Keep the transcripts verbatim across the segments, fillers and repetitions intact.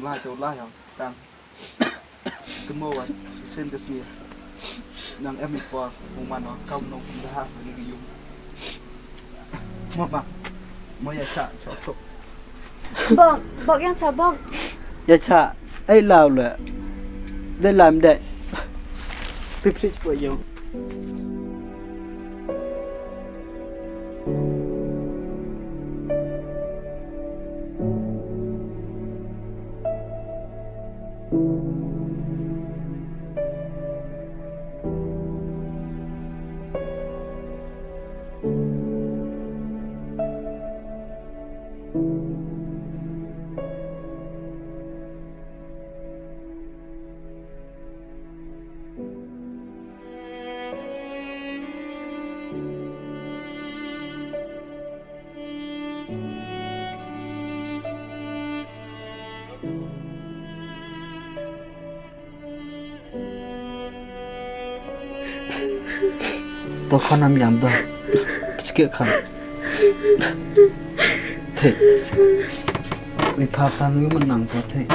Lai to lai ho. Tang. Kynmaw wat, shisien ka sngi. Nang em i por, u man o, kam nong kumdah ha, ni ka yung. Mo ma, mo ïa cha, chok chok. Bok, bok ïa cha, bok. Ïa cha, ei law le. Dei lam dei. Pip sik po yung. To khon am yam da. Pchke khan. Thei. Wi pha tan wi man nang to thei.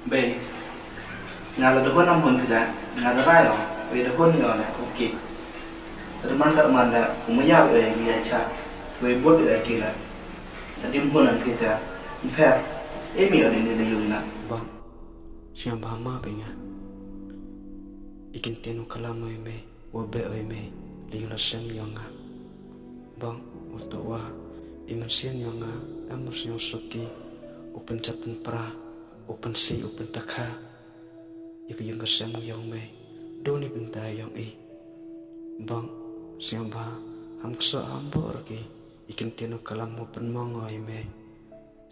Bei, nga la dkhot nam hun phi da, nga da rai o, bei dkhot ni o na, okay. Da man ka man da, u ma ya u e, ngi ya cha, wei bot u e ki la. Da dim hun an phi ta, pher, e mi o ni ni yung na. Bang, siang ba ma bei nga. Ikin tien u kalam o i mei. Wa beh oi mei, la ïing la sem yong nga. Bang, wa to wa, i mynsiem yong nga, em mynsiem suki, u pynjah pynpra, u pynsi, u pyntakha. Ïa ka ïing ka sem yong mei, duni pynta yong i. Bang, siang ba, ham kso ham bo rki, i kyntien u kalam mo pynmong oi mei.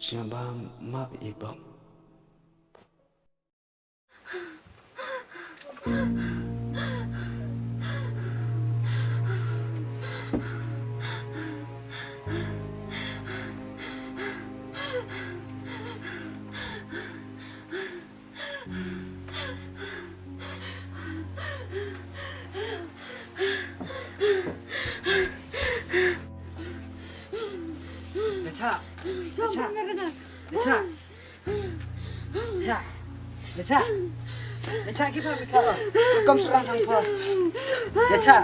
Siang ba, map i bang. Lecha. Lecha. Lecha. Lecha. Lecha. Lecha ki pha ki pha. Kom srang sang pha. Lecha.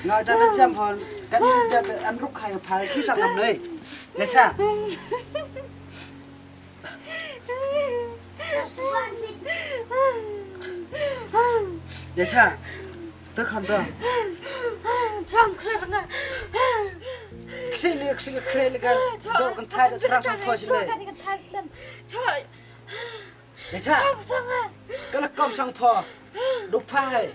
Nga jan jam pha. Kan ni dia ke an ruk khai pha ki sang am nei. Lecha. Lecha. Te khan da. Chang kre na. Kse le kse kre le gan. Do kan thai da srang sang pha sile. Kan kan thai sile. Choi. Lecha. Chang sang. Ka la kom sang pha. Do pha hai.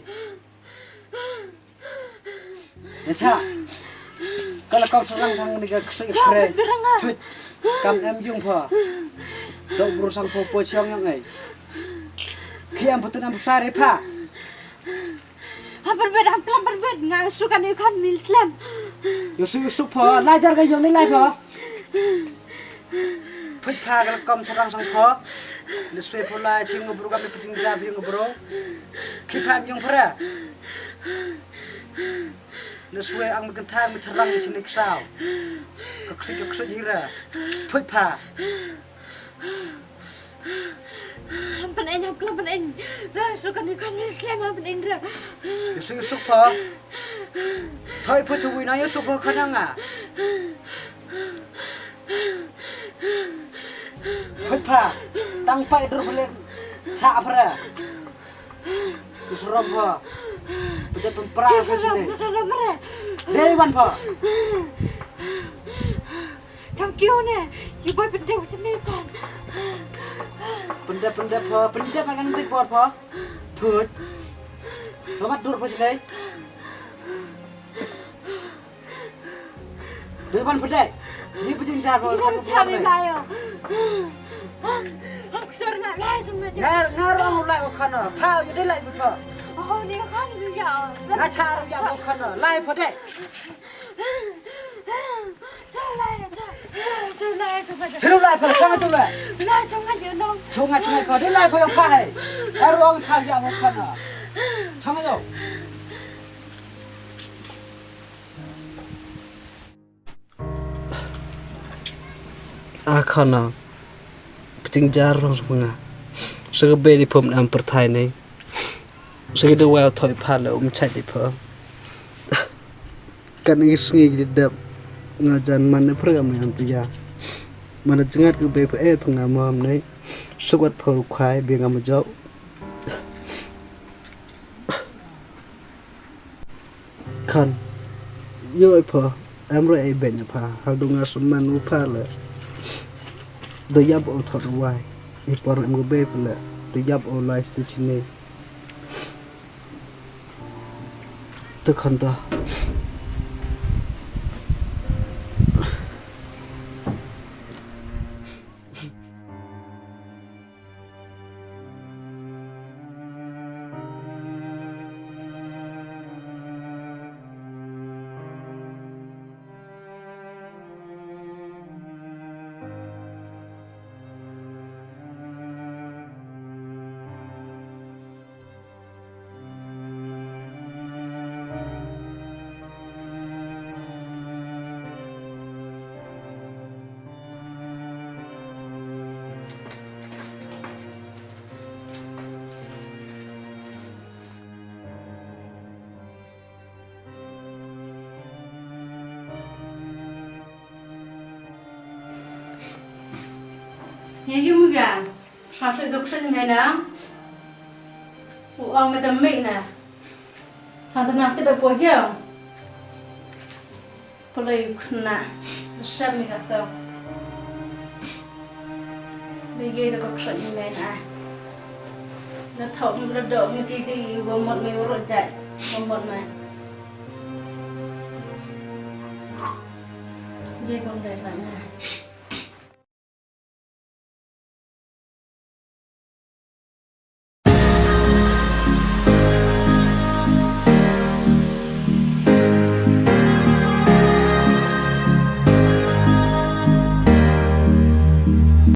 Lecha. Ka la kom srang sang ni ka kse kre. Choi. Kam em yung pha. Do bru sang pha pha chiang yang ai. Khi am pha ten am pha sare pha. Ha berbet, ha klam berbet, nga su kan yu kan mil slem. Yu su, yu su pha, lai jar ka yu ni lai pha. Phuit pha ka la kom charang sang pha. Ni sui pha lai ching ngu bru ka mi paching ja bi ngu bru. Khi pha mi yung pha ra. Ni sui ang mi kan thang mi charang mi chini ksau. Ka ksik, ka ksik hi ra. Phuit pha. Pyneng, pyneng, pyneng. Ra, su kan yu kan yu slem, pyneng ra. Yu su, yu su pha. Thoi pha chu wi na yu su pha khanang a. Pha pha. Tang pai dur pha le. Cha pha ra. Yu su rom pha. Pha pynpra pha chine. Dei wan pha. Thank you ne. Yu boi pyndep jam ne tan. Pyndep, pyndep pha, pyndep kan kan tik bor pha. Thut. Tomat dur pha jilai. Dui ban pyndep. Ni pajin jar pha. Yu kan cha me bayo. Hok sar nga lai jong nga. Nga nga rong lai ko khana. Pha yu de lai bu tho. Oh, ni kan du ya. Nga cha ro ya ko khana. Lai pho de. Chulai, chulai, chulai. Chulai pho, chulai, chulai. Lai chulai yo no. Chulai, chulai pho, de lai pho yo pha hai. Nga rong pha ya ko khana. Chulai yo. A khana, pjing jar rong sma nga. Sa ka bei di pom nam pyrthai ne. Sa ka dawai thoi pha le um chai di pho. Kan ngi sngi di dep. Nga jan man ne pyrgam ne am pya. Mana jngat ka bei pha e pha nga mam ne. Sukwat pho rukhai bi nga ma jok. Khan, ïoh ei pha, em re ei beiñ pha, hak du nga summan u pha le. Do yap o thot wai, i por em go bei pha le, do yap o lai stu chine. Te khan ta. Ïa ïum ïa. Sa shu duk shu mena. U ong me da mei na. Sa da na te ba po ïa. Pala yu khna. Sep mi ka to. Ba ye da ka ksat ni men ai. Na thok na dok ni ti ti ba mot me ro jai. Ba mot me. Ye bang dai sa na.